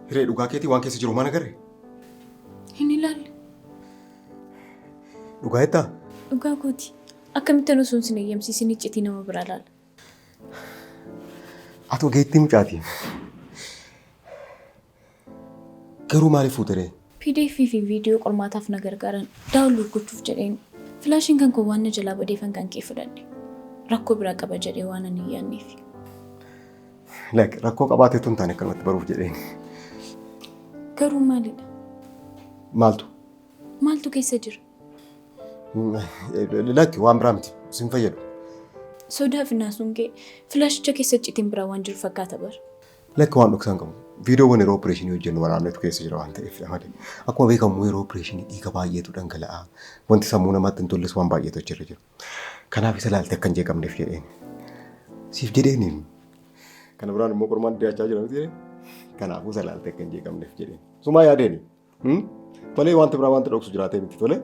Hiree dhugaa keetii waan keessa jiru maan agarre? Hin ilaalle. Dhugaa jettaa? Dhugaa kooti. Akkamittan osoo sin eeyyamsiisin iccitii nama biraa ilaala? Ati ogeettii mucaati. Garuu maaliif fuute ree? PDF fi viidiyoo qormaataaf na gargaaran download gochuuf jedheen filaashiin kan koo waan na jalaa badeefan kan kee fudhadhe. Rakkoo biraa qaba jedhee waan ani hin yaadneef. Like rakkoo qabaateetu hin taane akkanumatti baruuf jedheen. Garuu maalidha? Maaltu? Maaltu keessa jira? Lakki waan biraa miti. Sin fayyadu. Sodaa fi naasuun kee filaashicha keessa iccitiin biraa waan jiru fakkaata bar. Lakki waan dhoksaan qabu. Viidiyoowwan yeroo opereeshinii hojjennu waraabnetu keessa jira waan ta'eef malee. Akkuma beekamu yeroo opereeshinii dhiiga baay'eetu dhangala'a. Wanti sammuu namaatti hin tolles waan baay'eetu achirra jira. Kanaaf isa ilaalte akka hin jeeqamneef jedheen. Siif jedheeni. Kana biraan immoo qormaan dhiyaachaa jira miti. Kanaafuu isa ilaalte akka hin jeeqamneef jedheen. Sumaa yaadeeni. Malee wanti biraa wanti dhoksu jiraatee miti tole.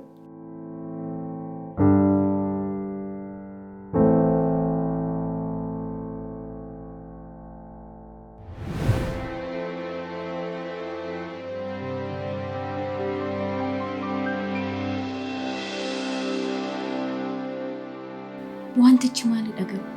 Wantichi maalidha garuu?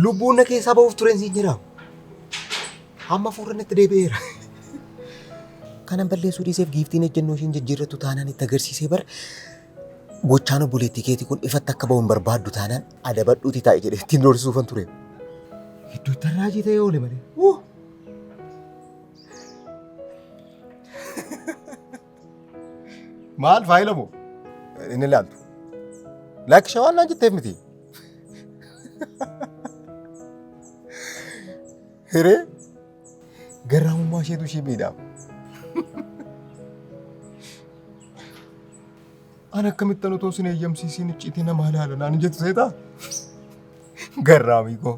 Lubbuun na keessaa ba'uuf tureen siin jedha. Hamma fuurri natti deebi'eera. Kanan balleessuu dhiiseef giiftiin ejjennoo isheen jijjiirrattu taanaan itti agarsiisee bar gochaan obboleettii keetii kun ifatti akka ba'u hin barbaaddu taanaan adabadhuuti taa'i jedhee ittiin doorsisuufan ture. Gidduutti raajii ta'ee oole malee. Wuu! Maal faayila moo? Inni ilaaltu. Lakki shawaan naan jetteef miti. Hiree garraamummaa isheetu ishee miidhaa. An akkamittan otoo sin eeyyamsiisiin icciitii namaa ilaala naan hin jettu seetaa? Garraamii koo.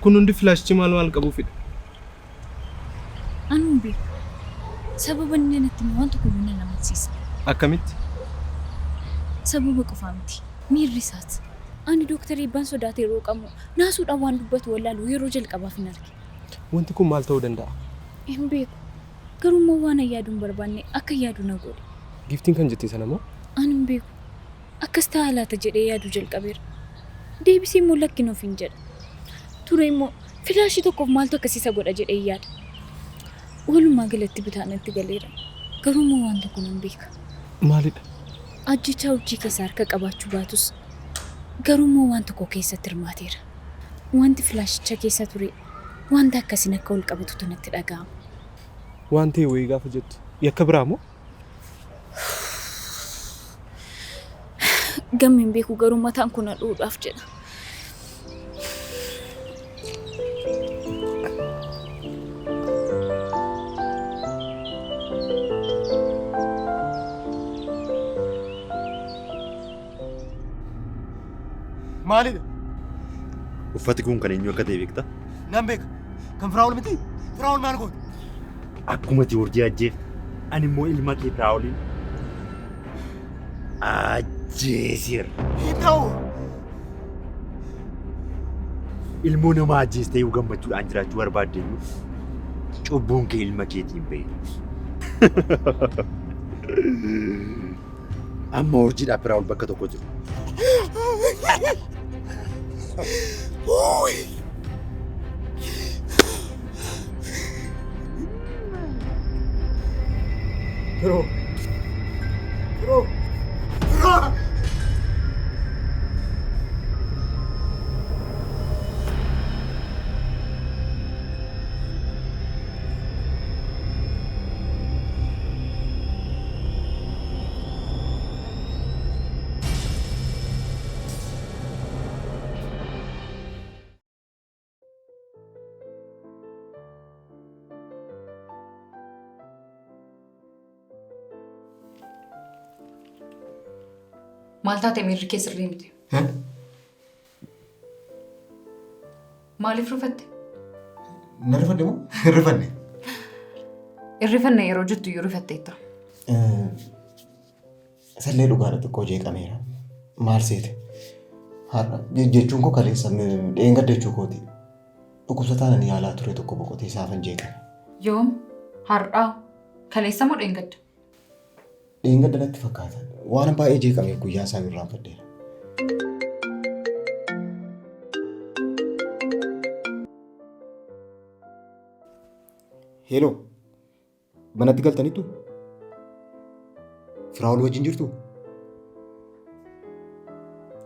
Kun hundi filaashichi maal maal qabuufidha? Anuu hin beeku. Sababa inni natti hime waan tokko iyyuu nan amansiisne. Akkamitti? Sababa qofaa miti. Miirri isaas. Ani Dooktar Eebbaan sodaatee yeroo qamu naasuudhaan waan dubbatu wallaalu yeroo jalqabaaf hin arge. Wanti kun maal ta'uu danda'a? Hin beeku. Garuu immoo waan an yaaduu hin barbaanne akkan yaadu na godhe. Giiftiin kan jette sana moo? An hin beeku. Akkas ta'aa laata jedhee yaaduu jalqabeera. Deebisee immoo lakkin ofiin jedha. Turee immoo filaashii tokkoof maaltu akkas isa godha jedheen yaada. Walumaa galatti bitaa natti galeera. Garuu immoo waan tokko nan beeka. Maalidha? Ajjeechaa Urjii keessaa harka qabaachuu baatus garuu immoo waan tokko keessatti hirmaateera. Wanti filaashicha keessa ture wanta akkasiin akka wal qabatutu natti dhaga'ama. Waan ta'e wayii gaafa jettu yakka biraa moo? Gamme hin beeku garuu mataan koo na dhu'uudhaaf jedha. Maalidha? Uffati kun kan eenyu akka ta'e beektaa? Nan beeka. Kan Firaa'ol miti? Firaa'ol maal goota? Akkuma ati urjii ajjeefte, ani immoo ilma kee Firaa'oliin ajjeeseera. Hin ta'u! Ilmoo namaa ajjeestee yoo gammachuudhaan jiraachuu barbaadde iyyuu cubbuun kee ilma keetiin ba'e. Amma urjiidhaaf Firaa'ol bakka tokko jiru. Firoo! Firoo! Firoo! Maal taate miirri kee sirrii miti. Maaliif rifatte? Na rifadhe moo? Hin rifanne. Irrifanne yeroo jettu iyyuu rifatteetta. Isallee dhugaadha xiqqoo jeeqameera. Maal seete? Har'a jechuun koo kaleessa dheengadda jechuu kooti. Dhukkubsataan ani yaalaa ture tokko boqotee isaafan jeeqame. Yoom? Har'aa? Kaleessa moo dheengadda? Dheengadda natti fakkaata. Waan baay'ee jeeqameef guyyaa isaa irraanfadheera. Hello. Manatti galtanittu? Firaa'ol wajjin jirtu?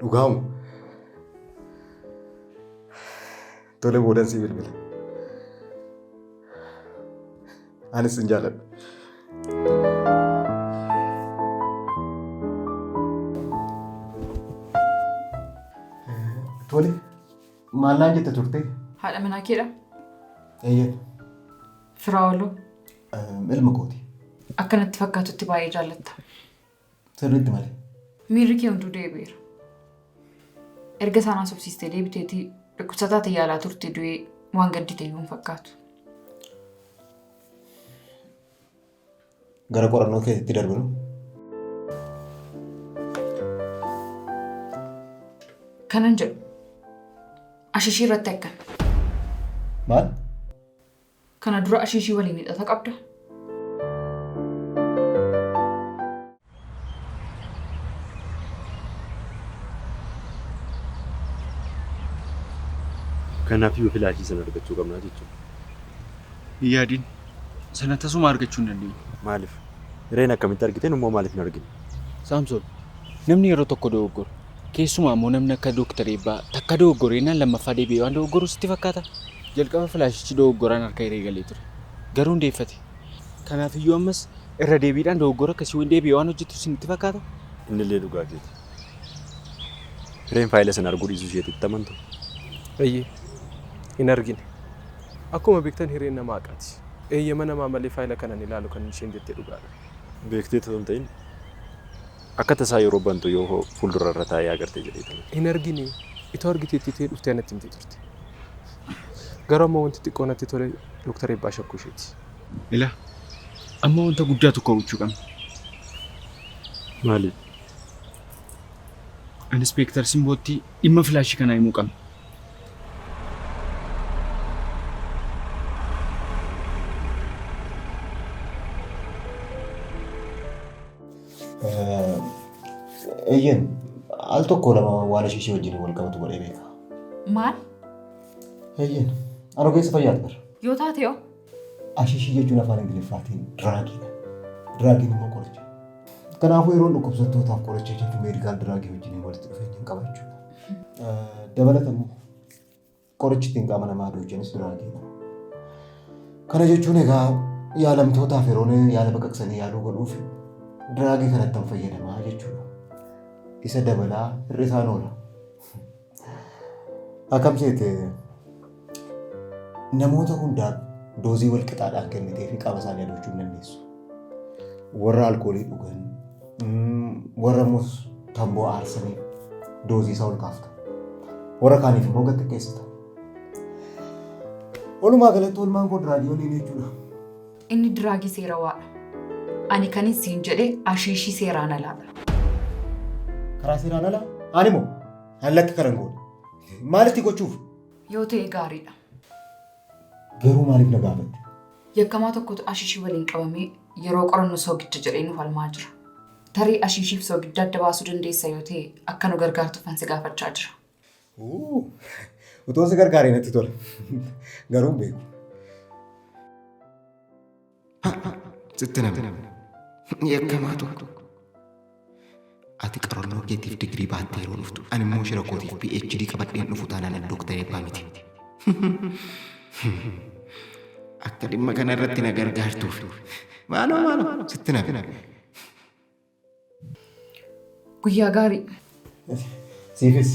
Dhugaamu. Tole boodan si bilbila. Anis sin jaaladha. Tole maal naan jette turte? Haadha manaa keedha? Eeyyee. Firaa'oloo. Ilma kooti. Akka natti fakkaatutti baay'ee jaallatta. Sirriitti malee. Miirri kee hunduu deebi'eera. Erga isaan haasofsiistee deebiteetii dhukkubsataa ta'e yaalaa turte du'ee waan gaddite iyyuu hin fakkaatu. Gara qorannoo keetitti darbinu. Kanan jedhu ashishii irratti akkami? Maal? Kana dura ashiishii waliin hidhata qabda? Kanaaf iyyuu filaashii sana argachuu qabnaa jechuudha. Hin yaadin. Sana tasuma argachuu hin dandeenyu. Maaliif? Hireen akkamitti argite nu immoo maaliif hin argine? Saamsoon, namni yeroo tokko dogoggora. Keessumaa immoo namni akka Dooktar Eebbaa takka dogoggoreenaan lammaffaa deebi'ee waan dogoggoru sitti fakkaata? Jalqaba filaashichi dogoggoraan harka Hiree galee ture. Garuu hin deeffate. Kanaaf iyyuu ammas irra deebiidhaan dogoggora akkasii waan deebi'ee waan hojjetu isinitti fakkaata? Innillee dhugaa keeti. Hireen faayila sana arguu dhiisuu isheetitti amantu? Eeyyee, hin argine. Akkuma beektan Hireen nama haqaati. Eeyyama namaa malee faayila kana hin ilaalu kan isheen jette dhugaadha. Beektee otoo hin ta'in akka tasaa yeroo bantu yoo fuuldura irra taa'ee agarte jedheetani. Hin argine. Itoo argiteetti ta'ee dhuftee anatti himti turte. Garuu amma wanti xiqqoo natti tole Dooktar Eebbaa shakkuu isheeti. Ilaa, amma wanta guddaa tokko gochuu qabna. Maali? Inspeektar Simbootti dhimma filaashii kanaa himuu qabna. Eeyyeen al tokko lama waan ishee ishee wajjin wal qabatu godhee beeka. Maal? Eeyyeen an ogeessa fayyaati bara. Yoo taate hoo? Ashishii jechuun afaan Ingiliffaatiin diraagiidha. Diraagiin immoo qoricha. Kanaafuu yeroon dhukkubsattootaaf qoricha jechuun meedikaal diraagii wajjin walitti dhufeenya hin qaba jechuudha. Dabalata immoo qorichi ittiin qaama namaa adoojjanis diraagiidha. Kana jechuun egaa yaalamtootaaf yeroon yaala baqaqsanii yaaluu godhuuf diraagii kanatti kan fayyadamaa jechuudha. Isa dabalaa hir'isaan oola. Akkam seete namoota hundaaf doozii wal qixaadhaan kennitee fi qaama isaanii adoochuu hin dandeessu. Warra alkoolii dhugan, warra immoo tamboo aarsanii doozii isaa ol kaafta. Warra kaaniif immoo gad xiqqeessita. Walumaa galatti oolmaan koo diraagii waliin jechuudha. Inni diraagii seerawaadha. Ani kanin siin jedhe ashiishii seeraan alaadha. Karaa seeraan alaa? Ani moo? Ani lakki kanan goone. Maalitti gochuuf? Yoo ta'e gaariidha. Garuu maaliif na gaafatte? Yakkamaa tokkotu ashiishii waliin qabamee yeroo qorannu soogidda jedhee nu falmaa jira. Tarii ashiishiif soogidda adda baasuu dandeessa yoo ta'e akka nu gargaartuufan si gaafachaa jira. Utuu si gargaaree natti tola. Garuu hin beeku. Sitti namni. Yakkamaa tokko. Ati qorannoo keetiif digirii baattee yeroo dhuftu, ani immoo shira kootiif PhD qabadheen dhufu taanaan ani Dooktar Eebbaa miti. Akka dhimma kana irratti na gargaartuuf. Maaloo maaloo sitti nami. Guyyaa gaarii. Siifis.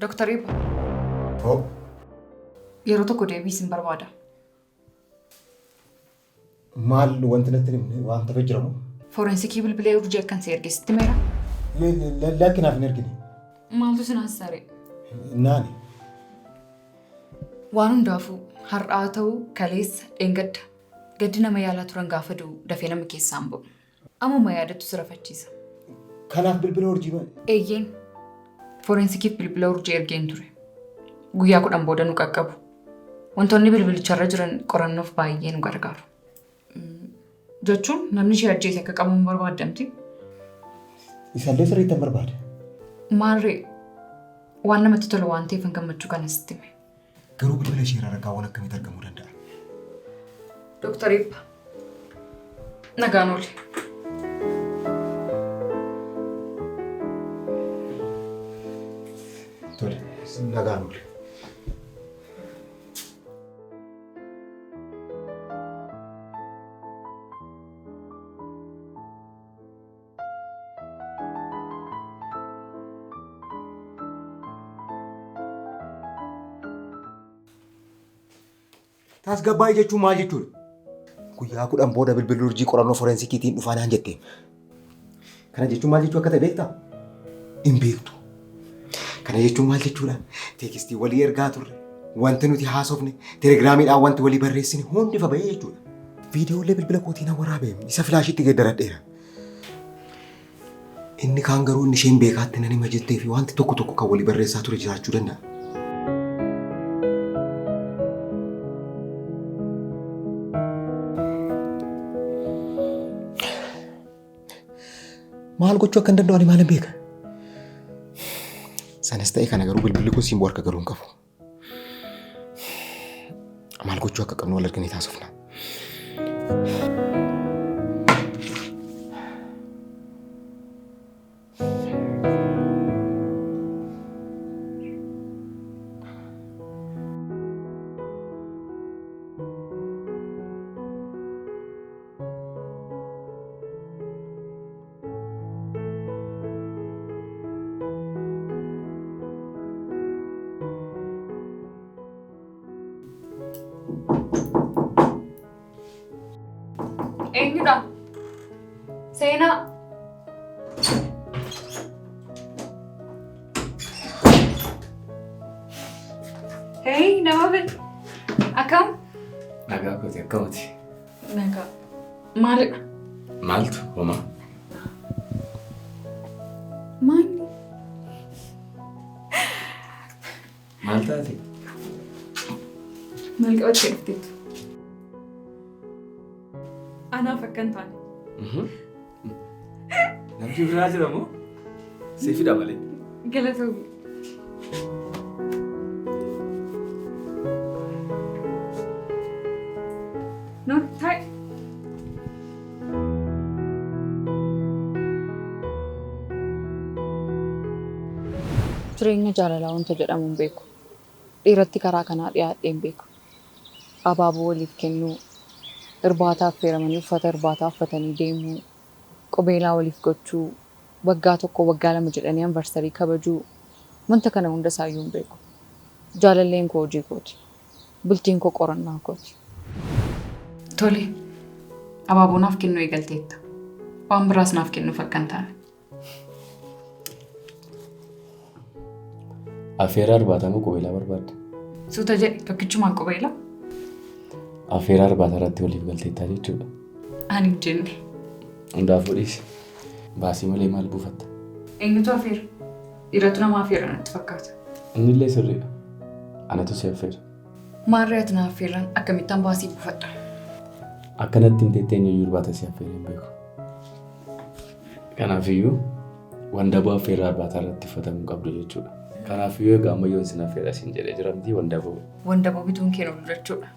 Dooktar Eebba. Hoo. Yeroo tokko deebii sin barbaada. Maal wanti natti himne waan tafe jira moo? Forensikii bilbilee urjii akkan si erge sitti himeera. Lakki naaf hin ergine. Maaltu sin haasare? Naani. Waan hundaafuu har'aa ta'uu kaleessa dheengadda gaddi nama yaalaa turan gaafa du'u dafee nama keessaan ba'u. Ammuma yaadattu si rafachiisa. Kanaaf bilbila urjii maal? Eeyyeen. Forensikiif bilbila urjii ergeen ture. Guyyaa 10 booda nu qaqqabu. Wantoonni bilbilicharra jiran qorannoof baay'ee nu gargaaru. Jechuun namni ishee ajjeese akka qabamu barbaaddamti. Isallee sirriittan barbaada. Maarree waan namatti tolu waan ta'eefan gammachuu kana sitti hime. Garuu bilbila isheerraa ragaawwan akkamiitu argamuu danda'a? Dooktar Eebba. Nagaan ooli. Tole, nagaan ooli. Tasgabbaa'ii jechuun maal jechuudha? Guyyaa 10 booda bilbilli urjii qorannoo forensikiitiin dhufaa naan jette. Kana jechuun maal jechuu akka ta'e beektaa? Hin beektu. Kana jechuun maal jechuudha? Teekistii walii ergaa turre, wanti nuti haasofne, telegiraamiidhaan wanti walii barreessine hundi ifa ba'ee jechuudha. Viidiyoolee bilbila kootiin nan waraabe isa filaashiitti geeddaradheera. Inni kaan garuu inni isheen beekaatti nan hima jettee fi wanti tokko tokko kan walii barreessaa ture jiraachuu danda'a. Maal gochuu akka hin danda'u ani maalin beeka? Sanas ta'e kana garuu bilbilli kun simboo harka galuu hin qabu. Maal gochuu akka qabnu wal arginee taasifna. Eenyudha? Seenaa. Hey, nama bil. Akkam? Nagaa kooti akkamati? Nagaa. Maalidha? Maaltu homaa? Maanni? Maal taate? Maal qabattee dhufteetu? Anaaf akka hin taane. Namni biraa jira moo? Siifidha malee. Galatoomi. Noor taa'i. Jireenya jaalalaa wanta jedhamu hin beeku. Dhiiratti karaa kanaa dhiyaadhee hin beeku. Abaaboo waliif kennuu, irbaata affeeramanii uffata irbaataa uffatanii deemuu, qubeelaa waliif gochuu, waggaa tokko waggaa lama jedhanii anvarsarii kabajuu wanta kana hunda isaayyuu hin beeku. Jaalalleen koo hojii kooti. Bultiin koo qorannaa kooti. Tole. Abaaboo naaf kennuu eegalteetta. Waan biraas naaf kennuuf akka hin taane. Affeeraa irbaataa moo qubeelaa barbaadda? Suuta jedhi tokkichumaan qubeelaa. Affeeraa irbaataa irratti waliif galteettaa jechuudha. Ani hin jenne. Hundaafuu dhiisi. Baasii malee maal buufatta? Eenyutu affeera? Dhiiratu nama affeera natti fakkaata. Innillee sirriidha. Anatu si affeera. Maarree ati na affeerraan akkamittan baasii buufadha? Akka natti himtetti eenyuyyuu irbaata si affeeree hin beeku. Kanaafiyyuu wandaboo affeerraa irbaataa irratti uffatamuu qabdu jechuudha. Kanaafiyyuu egaa ammayyoon sin affeera siin jedhee jira miti wandaboo. Wandaboo bituun kee oolu jechuudha.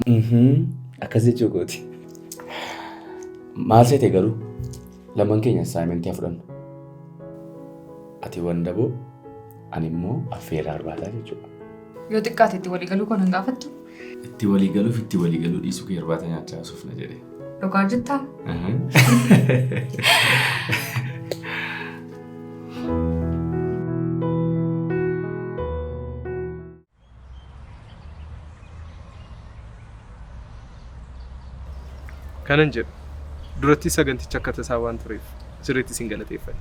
Akkas jechuu kooti. Maal seete garuu lamaan keenya assaayimentii haa fudhannu. Ati wandaboo ani immoo affeerraa irbaataa jechuudha. Yoo xiqqaate itti walii galuu kan hin gaafattu? Itti walii galuuf itti walii galuu dhiisuu kee irbaata nyaachaa haasofna jedhe. Dhugaa jettaa? Kanan jedhu duratti saganticha akka tasaa waan tureef sirriitti isin galateeffadha.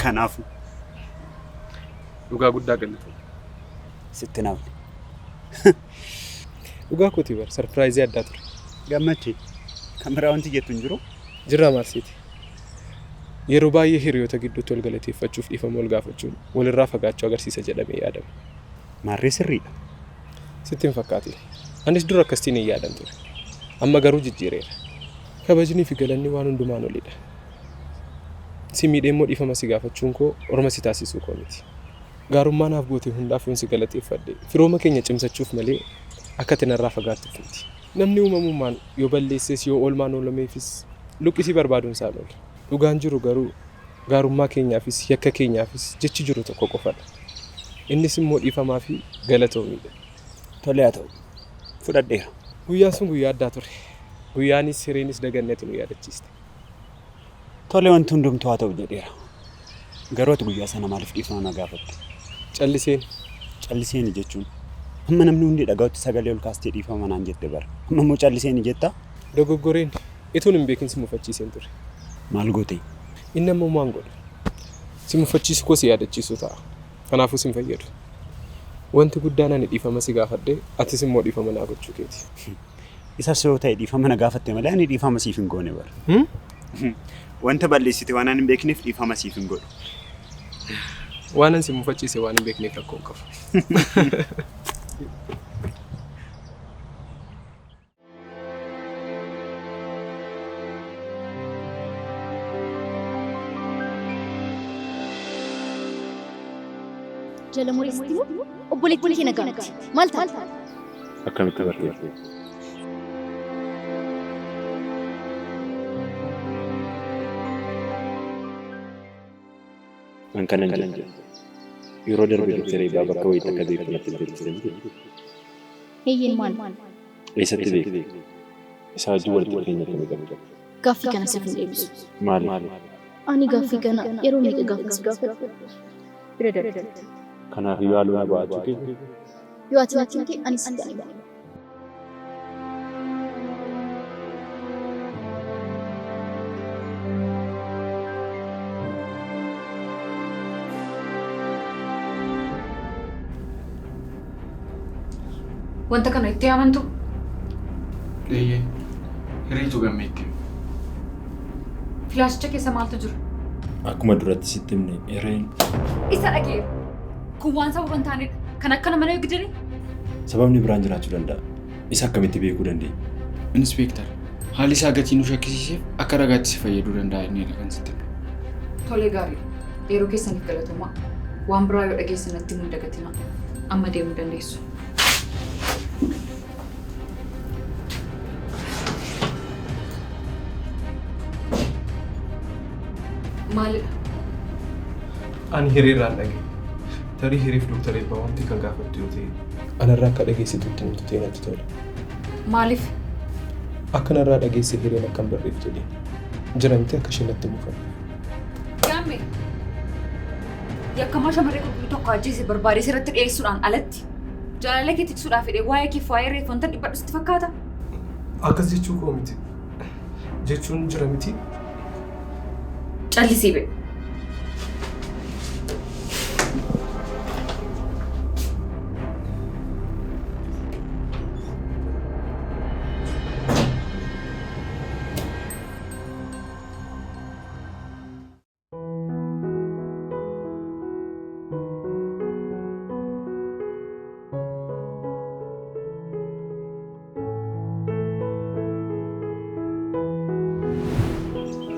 Kanaafuu Dhugaa guddaa galatoomi. Sitti nafne. Dhugaa kooti bar sarpiraayizii addaa ture. Gammachii kan biraa wanti jettu hin jiru? Jirra maal seeti. Yeroo baay'ee hiriyoota gidduutti wal galateeffachuuf dhiifama wal gaafachuun walirraa fagaachuu agarsiisa jedhamee yaadama. Maarree sirriidha. Sitti hin fakkaatin. Anis dur akkasitiin hin yaadan ture. Amma garuu jijjiireera. Kabajnii fi galanni waan hundumaan olidha. Si miidhee immoo dhiifama si gaafachuun koo orma si taasisuu koo miti. Gaarummaa naaf goote hundaaf yoon si galateeffadhe firooma keenya cimsachuuf malee akka ati narraa fagaattuuf miti. Namni uumamummaan yoo balleesses yoo oolmaan oolameefis luqqisii barbaaduun isaa hin oolu. Dhugaan jiru garuu gaarummaa keenyaafis yakka keenyaafis jechi jiru tokko qofadha. Innis immoo dhiifamaa fi galatoomiidha. Tole haa ta'u. Fudhadheera. Guyyaan sun guyyaa addaa ture. Guyyaanis hireenis daganne ati nu yaadachiiste. Tole wanti hundumtuu haa ta'u jedheera. Garuu ati guyyaa sana maaliif dhiifama na gaafatte? Calliseen. Calliseeni jechuun? Hamma namni hundi dhaga'utti sagalee ol kaastee dhiifama naan jette bar. Amma immoo calliseeni jettaa? Dogoggoreen. Ituun hin beekin si mufachiiseen ture. Maal goote? Inni amma homaa hin godhu. Si mufachiisuu koo si yaadachiisuu ta'a. Kanaafuu si hin fayyadu. Wanti guddaan ani dhiifama si gaafadhe atis immoo dhiifama naa gochuu keeti. Isas yoo ta'e dhiifama na gaafatte malee ani dhiifama siif hin goone bar. Wanta balleessite waanan hin beekneef dhiifama siif hin godhu. Waanan si mufachiise waan hin beekneef rakkoo hin qabu. Jala muree sitti himu obboleettiin kee nagaa miti. Maal taate? Akkamitti barte? An kanan jedhu yeroo darbe Dooktar Eebbaa bakka wayiitti akka beektu natti himtee turte miti? Eeyyeen maal? Eessatti beekte? Isaa wajjin walitti dhufeenya akkamii qabdu? Gaaffii kana siif hin deebisu. Maaliif? Ani gaaffii kana yeroo meeqa gaafan si gaafadhu bira darbite. Kanaafiyyuu haaloo na ba'achuu kee? Yoo ati natti himte anis sittan hima. Wanta kana itti amantu? Eeyyee. Hireetu gammeetti. Filaashicha keessa maaltu jira? Akkuma duratti sitti himne hireen. Isa dhageera. Kun waan sababa hin taanedha. Kan akkana mana eegdanii? Sababni biraan jiraachuu danda'a. Isa akkamitti beekuu dandeenya? Inspeektar, haalli isaa gatii nu shakkisiiseef akka ragaatti si fayyaduu danda'a jenneedha kan sitti himne. Tole gaariidha. Yeroo keessaniif galatoomaa. Waan biraa yoo dhageessan natti himuu hin dagatinaa. Amma deemuu dandeessu. Maalidha? Ani Hireerraan dhagahe. Tarii Hireef Doktar Eebbaa wanti kan gaafattu yoo ta'e anarraa akka dhageesse utuu itti himtu ta'ee natti tola. Maaliif? Akka narraa dhageesse Hireen akka hin barreef jedheen. Jira miti akka isheen natti mufanne. Gaammee! Yakkamaa shamarree qulqulluu tokko ajjeese barbaadee seeratti dhiyeessuudhaan alatti jaalala kee tiksuudhaaf jedhee waa'ee keef waa'ee reef wantan dhiphadhu sitti fakkaata? Akkas jechuu koo miti. Jechuun jira miti. Callisii ba'e.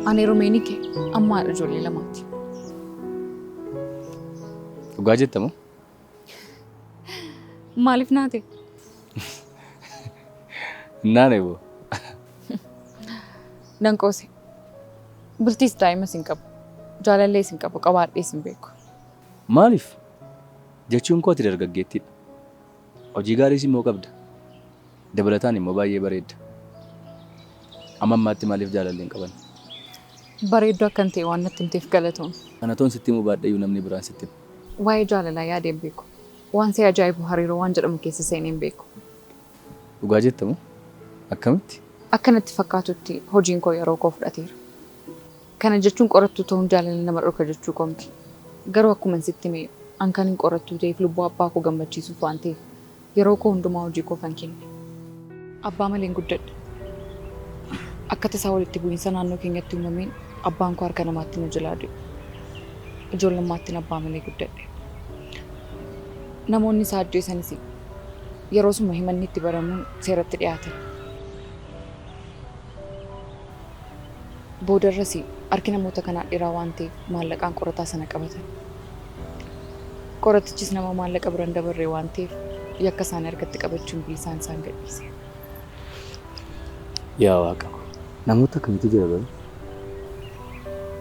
Ani heerumeen hiike amma haadha ijoollee lamaati. Dhugaa jetta moo? Maaliif naate? Naane boo. Nan qoose. Bultiis daa'imas hin qabu. Jaalallees hin qabu. Qabaadhees hin beeku. Maaliif? Jechuun koo ati dargaggeettiidha. Hojii gaariis immoo qabda. Dabalataan immoo baay'ee bareedda. Amma ammaatti maaliif jaalallee hin qabanne? Bareedduu akkan ta'e waan natti himteef galatoomi. Kana toon sitti himuu baadheyyuu namni biraan sitti hima. Waa'ee jaalalaa yaadee hin beeku. Waan si ajaa'ibu hariiroo waan jedhamu keessa seenee hin beeku. Dhugaa jetta moo? Akkamitti? Akka natti fakkaatutti hojiin koo yeroo koo fudhateera. Kana jechuun qorattuu ta'uun jaalala nama dhorka jechuu koo miti. Garuu akkuman sitti hime an kanin qorattuu ta'eef lubbuu abbaa koo gammachiisuuf waan ta'eef yeroo koo hundumaa hojii koofan kenne. Abbaa maleen guddadhe. Akka tasaa walitti bu'iinsa naannoo keenyatti uumameen abbaan koo harka namaatti na jalaa du'e. Ijoollummaattin abbaa malee guddadhe. Namoonni isa ajjeesanis yeroosuma himanni itti banamuun seeratti dhiyaatan. Boodarras harki namoota kanaa dheeraa waan ta'eef maallaqaan qorataa sana qabatan. Qoratichis nama maallaqa bira hin dabarre waan ta'eef yakka isaanii harkatti qabachuun bilisaan isaan gadhiise. Yaa Waaqa ko, namoota akkamiitu jira garuu?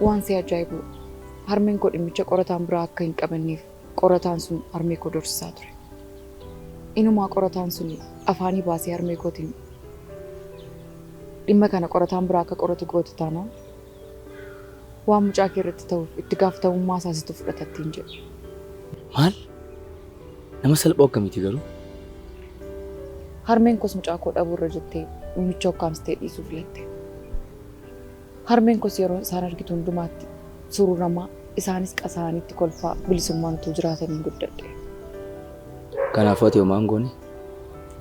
Waan si ajaa'ibu harmeen koo dhimmicha qorataan biraa akka hin qabanneef qorataan sun harmee koo dorsisaa ture. Inumaa qorataan sun afaanii baasee harmee kootiin dhimma kana qorataan biraa akka qoratu goote taanaan waan mucaa kee irratti ta'uuf itti gaafatamummaa isaa situ fudhata ittiin jedhe. Maal? Nama salphoo akkamiiti garuu? Harmeen koos mucaa koo dhabuu irra jettee dhimmicha ukkaamsitee dhiisuu filatte. Harmeen koos yeroo isaan argitu hundumaatti sururamaa isaanis qasaa'aniitti kolfaa bilisummaan utuu jiraataniin guddadhe. Kanaafuu ati homaa hin goone?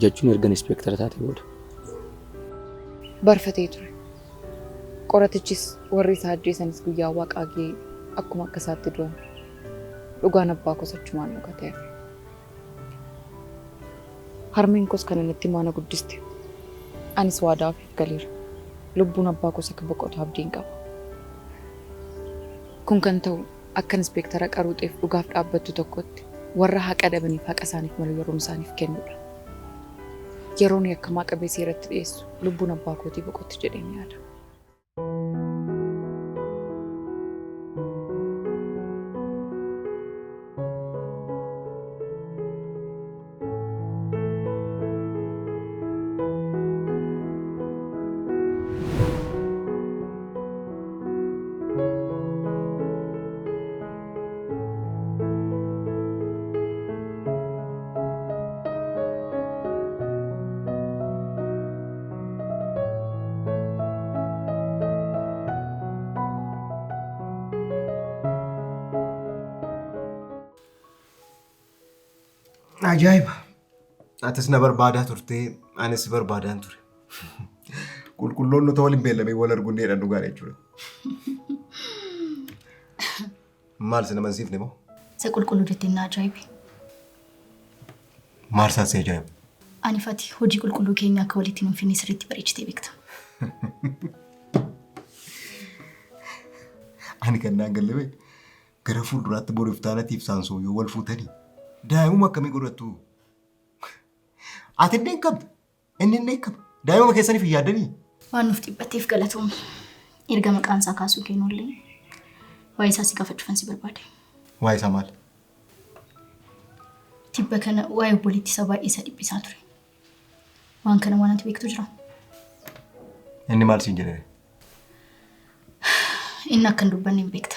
Jechuun erga inispeektara taatee booda. Barfatee ture. Qoratichis warri isa ajjeesanis guyyaa Waaqaa ga'ee akkuma akka isaatti du'an. Dhugaan abbaa koos achumaan dhokatee hafe. Harmeen koos kana natti himaa na guddiste. Anis waadaa ofiif galeera. Lubbuun abbaa koos akka boqotu abdiin qaba. Kun kan ta'u akka inispeektara qaruuxeef dhugaaf dhaabbattu tokkotti warra haqa dhabaniif haqa isaaniif malu yeroon isaaniif kennudha. Yeroon yakkamaa qabee seeratti dhiyeessu lubbuun abbaa kootii boqotti jedheen yaada. Ajaa'iba! Atis na barbaadaa turte, anis si barbaadaan ture. Qulqulloon nuta waliin beellamee wal arguun dheedhan dhugaadha jechuudha. Maal si nama hin siifne moo? Isa qulqulluu jetteen na ajaa'ibe. Maal isaan si ajaa'iba? Ani fi ati hojii qulqulluu keenya akka walitti nu hin finne sirriitti bareechitee beekta. Ani kan naan galle bee gara fuulduraatti boru iftaanatiif saansoo yoo wal fuutanii daa'imuma akkamii godhattu? Ati illee hin qabdu, inni illee hin qabu. Daa'imuma keessaniif hin yaaddanii? Waan nuuf dhiphatteef galatoomi. Erga maqaan isaa kaasuu kee hin oolle waa'ee isaa si gaafachuufan si barbaade. Waa'ee isaa maal? Tibba kana waa'ee obboleettii isaa baay'ee isa dhiphisaa ture. Waan kana waan ati beektu jira? Inni maal siin jedhe? Inni akka hin dubbanne hin beekta.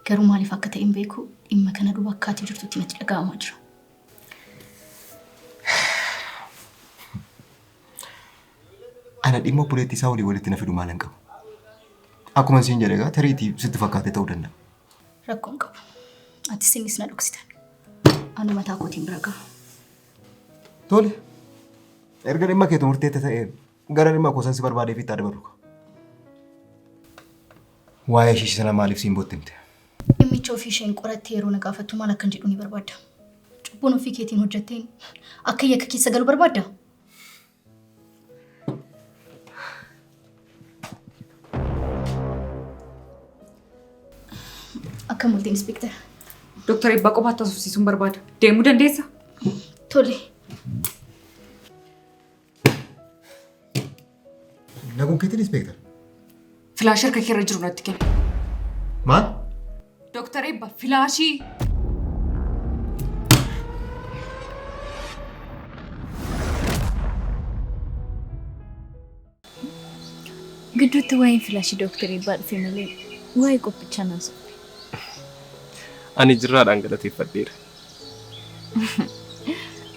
Garuu maaliif akka ta'e hin beeku dhimma kana duuba akka ati jirtutti natti dhaga'amaa jira. Ana dhimma obboleettii isaa walii walitti na fidu maalan qaba? Akkuma siin jedhe egaa tariitii sitti fakkaatee ta'uu danda'a. Rakkoo hin qabu. Atis innis na dhoksitan. Anu mataa kootiin bira ga'a. Tole. Erga dhimma kee xumurteetta ta'e gara dhimma koo san si barbaadeef itti haa dabarru. Waa'ee ishii sana maaliif siin bootti himte? Dhimmicha ofii isheen qorattee yeroo na gaafattu maal akkan jedhu ni barbaadda. Cubbuun ofii keetiin hojjetteen akka yakka keessa galu barbaadda? Akka mul'ate inspektara. Dooktar Eebbaa qofaatti haasofsiisuun barbaada. Deemuu dandeessa? Tole. Naguun keetiin inspektara. Filaashii harka keerra jiru natti kenni. Maal? Dooktar Eebbaa filaashii! Gidduutti waa'een filaashii Dooktar Eebbaa dhufe malee waa'ee qophichaa naan sobe. Ani jirraadhaan galateeffadheera.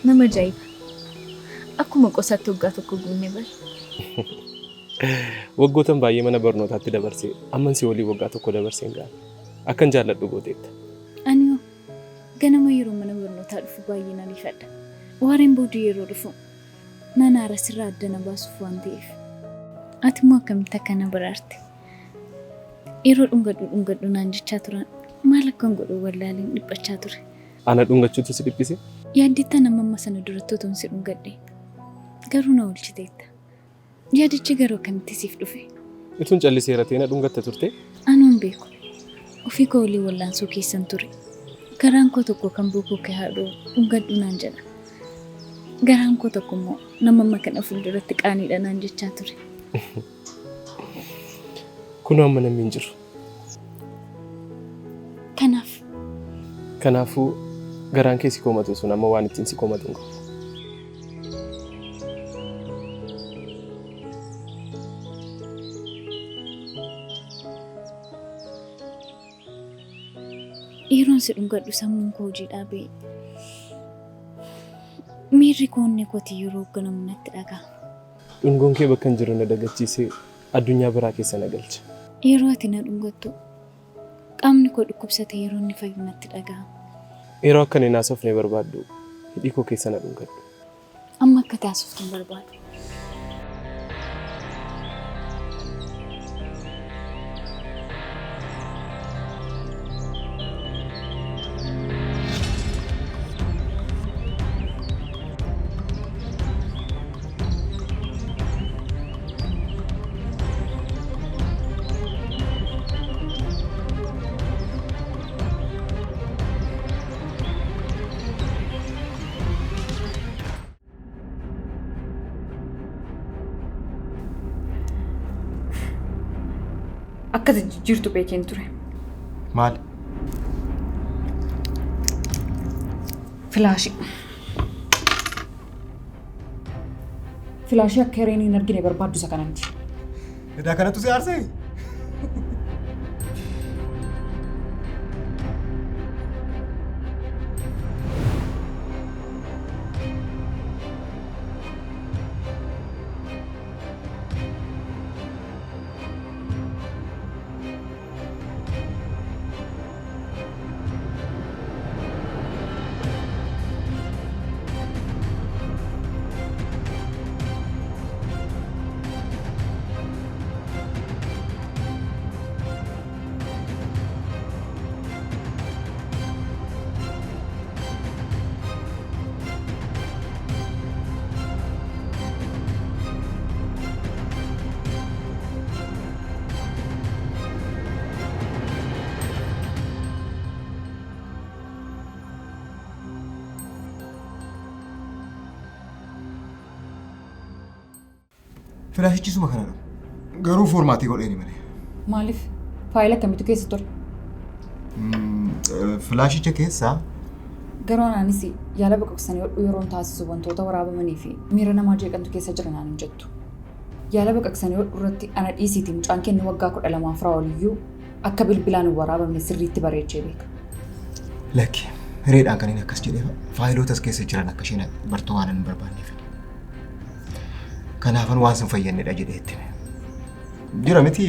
Nama ajaa'iba. Akkuma qosaatti waggaa tokko guunne bara. Waggootan baay'ee mana barnootaatti dabarsee amman si walii waggaa tokko dabarseen ga'a. Akkan jaalladhu gooteetta. Ani hoo ganama yeroo mana barnootaa dhufu baay'ee nan ifadha. Waareen booda yeroo dhufu nan aara sirraa adda na baasuuf waan ta'eef. Ati immoo akkamitti akka na baraarte? Yeroo dhungadhu dhungadhu naan jechaa turan maal akkan godhu wallaaleen dhiphachaa ture. Ana dhungachuutu si dhiphise? Yaaddettaan amma amma sana duratti otoon si dhungadhe. Garuu na oolchiteetta. Yaadichi garuu akkamitti siif dhufe? Ituun calliseera ta'ee na dhungatta turte? Anuu hin beeku. Ofii koo olii wallaansoo keessan ture. Garaan koo tokko kan bookoo kee haadhoo dhungadhu naan jedha. Garaan koo tokko immoo nama amma kana fuulduratti qaaniidha naan jechaa ture. Kunoo amma namni hin jiru. Kanaaf. Kanaafuu garaan kee si komatu sun amma waan ittiin si komatu hin qabu. Yeroon si dhungadhu sammuun koo hojii dhaabee miirri koo onnee kootii yeroo hoogganamu natti dhaga'ama. Dhungoon kee bakka hin jiru na dagachiisee addunyaa biraa keessa na galcha. Yeroo ati na dhungattu qaamni koo dhukkubsate yeroo inni fayyu natti dhaga'ama. Yeroo akka inni naasofne barbaaddu hidhii koo keessa na dhungadhu. Amma akka taasiftu hin barbaadu. Akka ati jijjiirtu beekeen ture. Maal? Filaashii. Filaashii akka hireen hin argine barbaaddu isa kana miti. Edaa kanatu si aarsee? Filaashichi suma kanadha. Garuu foormaatii godheeni malee. Maaliif? Faayila akkamiitu keessa ture? Filaashicha keessaa Garuu anaanis yaala baqaqsanii hodhuu yeroon taasisu wantoota waraabamanii fi miira namaa jeeqantu keessa jira naan hin jettu. Yaala baqaqsanii hodhuu irratti ana dhiisiitii mucaan kennu waggaa 12 Firaa'ol iyyuu akka bilbilaan hin waraabamne sirriitti bareechee beeka. Lakki hireedhaan kan inni akkas jedhee faayiloota as keessa jiran akka isheen bartuu waan hin barbaanneef. Kanaafan waan sin fayyannedha jedhee itti hime. Jira miti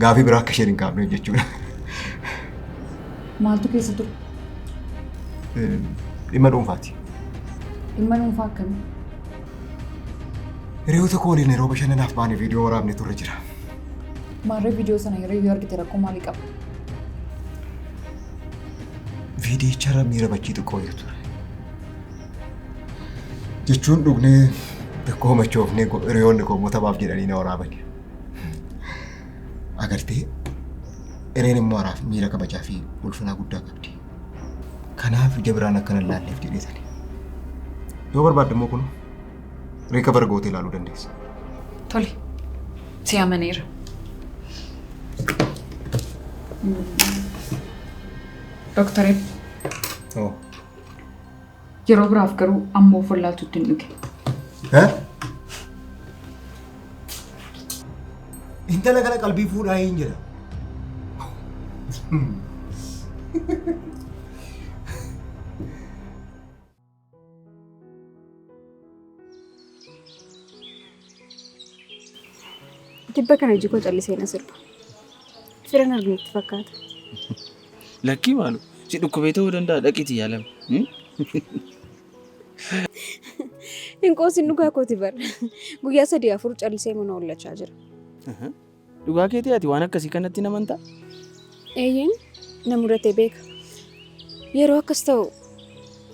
gaafii biraa akka isheen hin kaafneef jechuudha. Maaltu keessa ture? Dhimma dhuunfaati. Dhimma dhuunfaa akkamii? Hiriyoota koo waliin yeroo bashannanaaf baane viidiyoo waraabne turre jira. Maarree viidiyoo sana yeroo yoo argite rakkoo maalii qaba? Viidiyicharra miira bachii xiqqoo wayiitu ture. Jechuun dhugnee xiqqoo machoofnee hiriyoonni koo immoo taphaaf jedhanii na waraabani. Agartee Hireen immoo anaaf miira kabajaa fi ulfinaa guddaa qabdi. Kanaaf ija biraan akka nan laalleef jedhee tani. Yoo barbaadde immoo kun recover gootee ilaaluu dandeessa. Tole. Si amaneera. Dooktar Eebba. Oh. Yeroo biraaf garuu amma of wallaaltutti hin dhuge. Intala kana qalbii fuudhaa hin jedha. Tibba kana iji koo callisee na sirba. Firan arginutti fakkaata. Lakkii maalu si dhukkubee ta'uu danda'a dhaqiitii yaalame. Hin qoosin dhugaa kooti bar. Guyyaa 3 4 callisee mana ollachaa jira. Dhugaa keetii ati waan akkasii kanatti hin amantaa? Eeyyeen na mudatee beeka. Yeroo akkas ta'u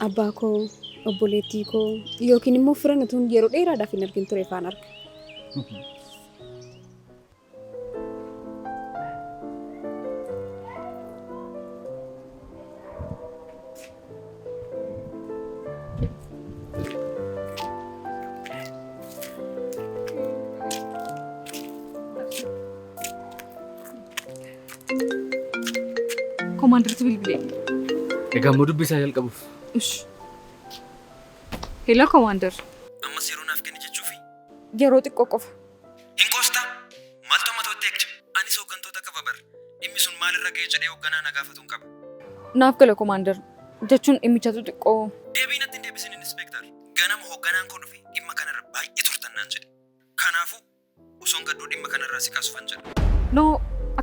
abbaa koo, obboleettii koo yookiin immoo firan utuun yeroo dheeraadhaaf hin argin ture faan arga. Koomaandartu bilbilee. Egaa immoo dubbisaa jalqabuuf. Ish. Hello koomaandar. Ammas yeroo naaf kenni jechuufi? Yeroo xiqqoo qofa. Hin qoostaa? Maaltu amma ta'utti eegja? Anis hooggantoota qaba bar. Dhimmi sun maalirra ga'e jedhee hoogganaa na gaafatuun qaba. Naaf gala koomaandar. Jechuun dhimmichatu xiqqoo. Deebii natti hin deebisin inspector. Ganama hoogganaan koo dhufe dhimma kanarra baay'ee turtan naan jedhe. Kanaafuu osoon gadduu dhimma kanarraa si kaasufan jedha. No,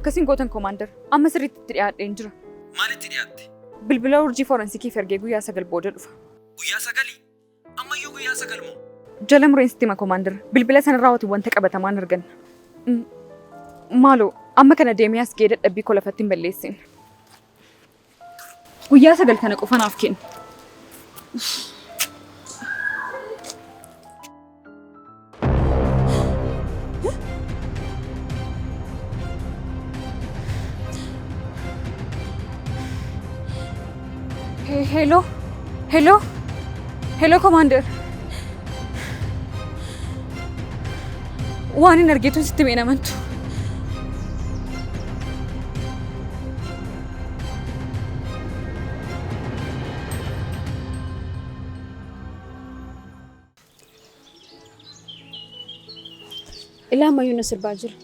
akkasiin gootan koomaandar. Amma sirriitti itti dhiyaadheen jira. Maalitti dhiyaatte? Bilbila urjii forensikiif ergee guyyaa 9 booda dhufa. Guyyaa 9? Ammayyuu guyyaa 9 moo? Jala mureen sitti hima koomaandar. Bilbila sanarraa wati wanta qabatamaan arganna. Maaloo amma kana deemee as ga'ee dadhabbii koo lafatti hin balleessin. Guyyaa 9 kana qofa naaf kenni. Hello, hello, hello commander. Waan hin argeetu sitti mee amantu. Ilaa ammayyuu na sirbaa jira.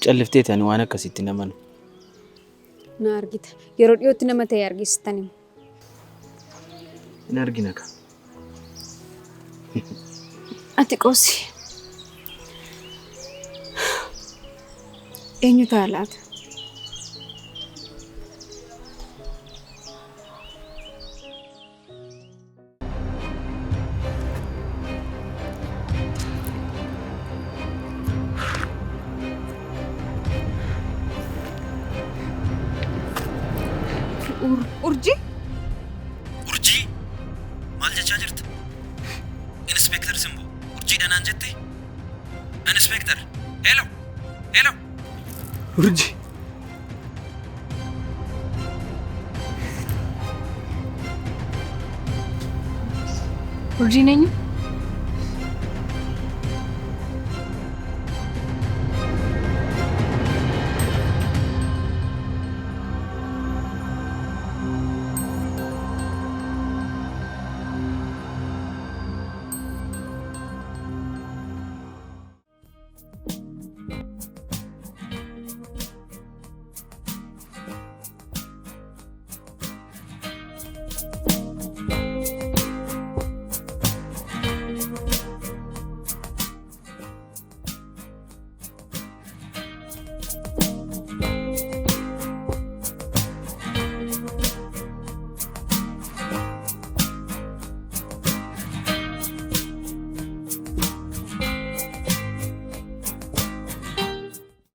Callifteeti ani waan akkasitti hin amanu. Na argita. Yeroo dhiyootti nama ta'e argisitan himu. Hin argina ka. Ati qoosi. Eenyu ta'a laata? Urjii? Urjii? Maal jechaa jirta? Inspector Simboo, urjiidha naan jette? Inspector, hello, hello. Urjii. Urjiin eenyu?